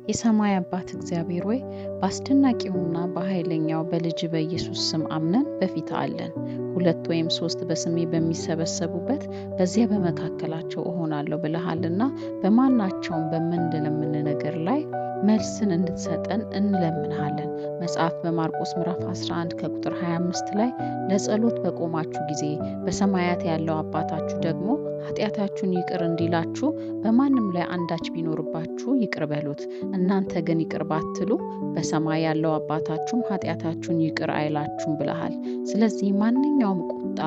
የሰማይ አባት እግዚአብሔር ሆይ፣ በአስደናቂውና በኃይለኛው በልጅ በኢየሱስ ስም አምነን በፊትህ አለን። ሁለት ወይም ሶስት በስሜ በሚሰበሰቡበት በዚያ በመካከላቸው እሆናለሁ ብለሃልና በማናቸውም በምንለምን ነገር ላይ መልስን እንድትሰጠን እንለምንሃለን። መጽሐፍ በማርቆስ ምዕራፍ 11 ከቁጥር 25 ላይ ለጸሎት በቆማችሁ ጊዜ በሰማያት ያለው አባታችሁ ደግሞ ኃጢአታችሁን ይቅር እንዲላችሁ በማንም ላይ አንዳች ቢኖርባችሁ ይቅር በሉት። እናንተ ግን ይቅር ባትሉ በሰማይ ያለው አባታችሁም ኃጢአታችሁን ይቅር አይላችሁም ብለሃል። ስለዚህ ማንኛውም ቁጣ፣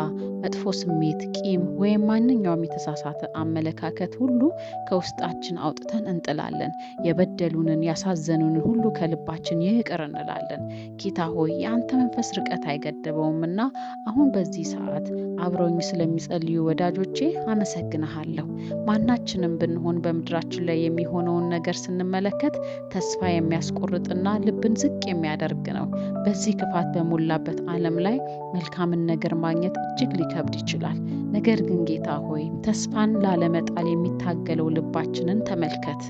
መጥፎ ስሜት፣ ቂም ወይም ማንኛውም የተሳሳተ አመለካከት ሁሉ ከውስጣችን አውጥተን እንጥላለን። የበደሉንን ያሳዘኑንን ሁሉ ከልባችን ይቅር እንላለን። ጌታ ሆይ፣ የአንተ መንፈስ ርቀት አይገድበውምና አሁን በዚህ ሰዓት አብረውኝ ስለሚጸልዩ ወዳጆቼ አመሰግንሃለሁ። ማናችንም ብንሆን በምድራችን ላይ የሚሆነውን ነገር ስንመለከት ተስፋ የሚያስቆርጥና ልብን ዝቅ የሚያደርግ ነው። በዚህ ክፋት በሞላበት ዓለም ላይ መልካምን ነገር ማግኘት እጅግ ሊከብድ ይችላል። ነገር ግን ጌታ ሆይ፣ ተስፋን ላለመጣል የሚታገለው ልባችንን ተመልከት።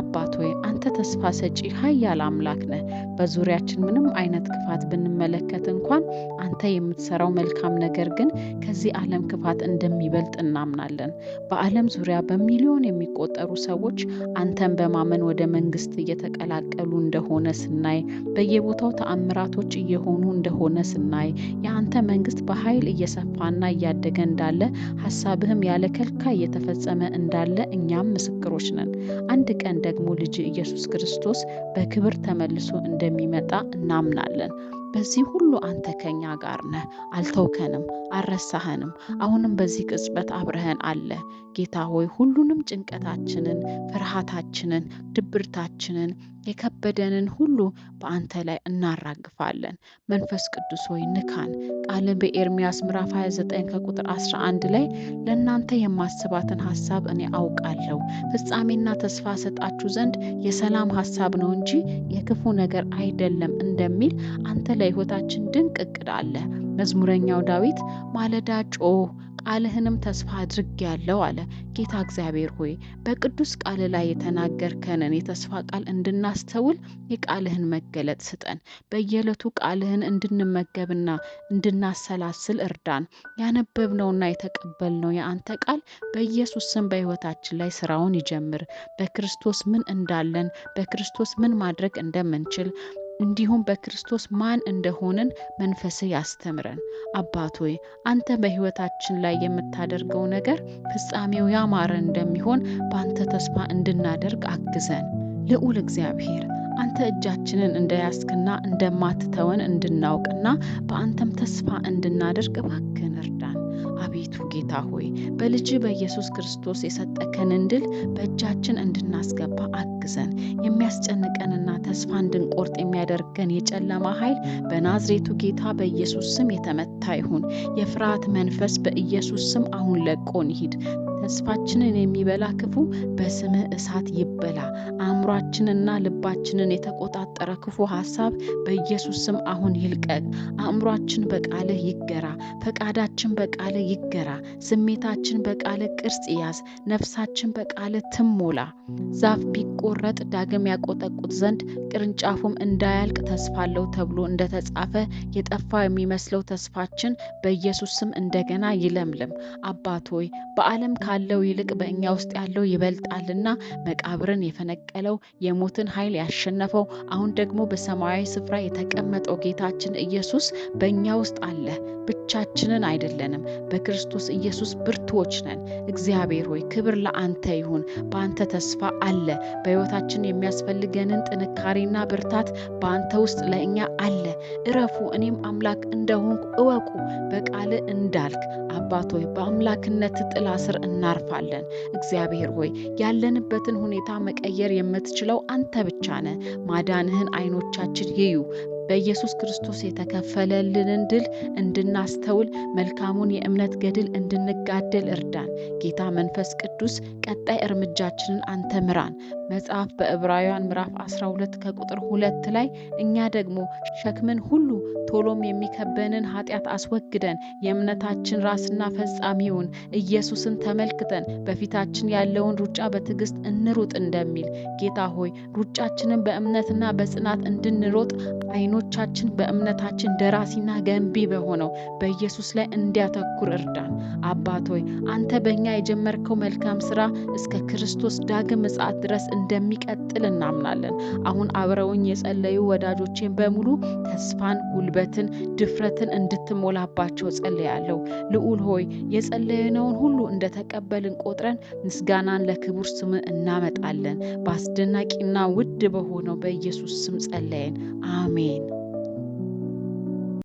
አባት ሆይ፣ አንተ ተስፋ ሰጪ ኃያል አምላክ ነህ። በዙሪያችን ምንም አይነት ክፋት ብንመለከት እንኳን አንተ የምትሰራው መልካም ነገር ግን ከዚህ ዓለም ክፋት እንደሚበልጥ እናምናለን። በዓለም ዙሪያ በሚሊዮን የሚቆጠሩ ሰዎች አንተን በማመን ወደ መንግስት እየተቀላቀሉ እንደሆነ ስናይ፣ በየቦታው ተአምራቶች እየሆኑ እንደሆነ ስናይ፣ የአንተ መንግስት በኃይል እየሰፋና እያደገ እንዳለ፣ ሀሳብህም ያለ ከልካይ እየተፈጸመ እንዳለ እኛም ምስክሮች ነን። አንድ ቀን ደግሞ ልጅ ኢየሱስ ክርስቶስ በክብር ተመልሶ እንደሚመጣ እናምናለን። በዚህ ሁሉ አንተ ከኛ ጋር ነህ። አልተውከንም፣ አልረሳኸንም። አሁንም በዚህ ቅጽበት አብረኸን አለ። ጌታ ሆይ፣ ሁሉንም ጭንቀታችንን፣ ፍርሃታችንን፣ ድብርታችንን፣ የከበደንን ሁሉ በአንተ ላይ እናራግፋለን። መንፈስ ቅዱስ ሆይ፣ ንካን። ቃልን በኤርምያስ ምዕራፍ 29 ከቁጥር 11 ላይ ለእናንተ የማስባትን ሀሳብ እኔ አውቃለሁ፣ ፍጻሜና ተስፋ ሰጣችሁ ዘንድ የሰላም ሀሳብ ነው እንጂ የክፉ ነገር አይደለም እንደሚል አንተ ለሕይወታችን ድንቅ እቅድ አለ። መዝሙረኛው ዳዊት ማለዳ ጮህ ቃልህንም ተስፋ አድርጌያለሁ አለ። ጌታ እግዚአብሔር ሆይ፣ በቅዱስ ቃል ላይ የተናገርከንን የተስፋ ቃል እንድናስተውል የቃልህን መገለጥ ስጠን። በየዕለቱ ቃልህን እንድንመገብና እንድናሰላስል እርዳን። ያነበብነውና የተቀበልነው የአንተ ቃል በኢየሱስ ስም በሕይወታችን ላይ ስራውን ይጀምር። በክርስቶስ ምን እንዳለን፣ በክርስቶስ ምን ማድረግ እንደምንችል እንዲሁም በክርስቶስ ማን እንደሆንን መንፈስህ ያስተምረን። አባት ሆይ፣ አንተ በሕይወታችን ላይ የምታደርገው ነገር ፍጻሜው ያማረ እንደሚሆን በአንተ ተስፋ እንድናደርግ አግዘን። ልዑል እግዚአብሔር፣ አንተ እጃችንን እንደያዝክና እንደማትተወን እንድናውቅና በአንተም ተስፋ እንድናደርግ እባክህን እርዳን። አቤቱ ጌታ ሆይ፣ በልጅ በኢየሱስ ክርስቶስ የሰጠከንን ድል በእጃችን እንድናስገባ አግዘን። የሚያስጨንቀንና ተስፋ እንድንቆርጥ የሚያደርገን የጨለማ ኃይል በናዝሬቱ ጌታ በኢየሱስ ስም የተመታ ይሁን። የፍርሃት መንፈስ በኢየሱስ ስም አሁን ለቆን ይሂድ። ተስፋችንን የሚበላ ክፉ በስምህ እሳት ይበላ። አእምሯችንና ልባችንን የተቆጣጠረ ክፉ ሀሳብ በኢየሱስ ስም አሁን ይልቀቅ። አእምሯችን በቃልህ ይገራ፣ ፈቃዳችን በቃልህ ይገራ፣ ስሜታችን በቃልህ ቅርጽ ይያዝ፣ ነፍሳችን በቃልህ ትሞላ። ዛፍ ቢቆረጥ ዳግም ያቆጠቁጥ ዘንድ ቅርንጫፉም እንዳያልቅ ተስፋ አለው ተብሎ እንደተጻፈ የጠፋ የሚመስለው ተስፋችን በኢየሱስ ስም እንደገና ይለምልም። አባት ሆይ፣ በዓለም ካለው ይልቅ በእኛ ውስጥ ያለው ይበልጣልና መቃብርን የፈነቀለው፣ የሞትን ኃይል ያሸነፈው፣ አሁን ደግሞ በሰማያዊ ስፍራ የተቀመጠው ጌታችን ኢየሱስ በእኛ ውስጥ አለ። ብቻችንን አይደለንም። በክርስቶስ ኢየሱስ ብርቱዎች ነን። እግዚአብሔር ሆይ፣ ክብር ለአንተ ይሁን። በአንተ ተስፋ አለ። በሕይወታችን የሚያስፈልገንን ጥንካሬና ብርታት በአንተ ውስጥ ለእኛ አለ። እረፉ፣ እኔም አምላክ እንደሆንኩ እወቁ በቃል እንዳልክ አባት ሆይ፣ በአምላክነት ጥላ ስር እናርፋለን። እግዚአብሔር ሆይ፣ ያለንበትን ሁኔታ መቀየር የምትችለው አንተ ብቻ ነህ። ማዳንህን አይኖቻችን ይዩ። በኢየሱስ ክርስቶስ የተከፈለልንን ድል እንድናስተውል መልካሙን የእምነት ገድል እንድንጋደል እርዳን። ጌታ መንፈስ ቅዱስ፣ ቀጣይ እርምጃችንን አንተ ምራን። መጽሐፍ በዕብራውያን ምዕራፍ 12 ከቁጥር 2 ላይ እኛ ደግሞ ሸክምን ሁሉ ቶሎም የሚከበንን ኃጢአት አስወግደን የእምነታችን ራስና ፈጻሚውን ኢየሱስን ተመልክተን በፊታችን ያለውን ሩጫ በትዕግስት እንሩጥ እንደሚል፣ ጌታ ሆይ፣ ሩጫችንን በእምነትና በጽናት እንድንሮጥ ዓይኖቻችን በእምነታችን ደራሲና ገንቢ በሆነው በኢየሱስ ላይ እንዲያተኩር እርዳን። አባት ሆይ፣ አንተ በእኛ የጀመርከው መልካም ስራ እስከ ክርስቶስ ዳግም ምጽአት ድረስ እንደሚቀጥል እናምናለን። አሁን አብረውኝ የጸለዩ ወዳጆቼን በሙሉ ተስፋን፣ ጉልበትን፣ ድፍረትን እንድትሞላባቸው ጸልያለሁ። ልዑል ሆይ፣ የጸለየነውን ሁሉ እንደተቀበልን ቆጥረን ምስጋናን ለክቡር ስም እናመጣለን። በአስደናቂና ውድ በሆነው በኢየሱስ ስም ጸለየን። አሜን።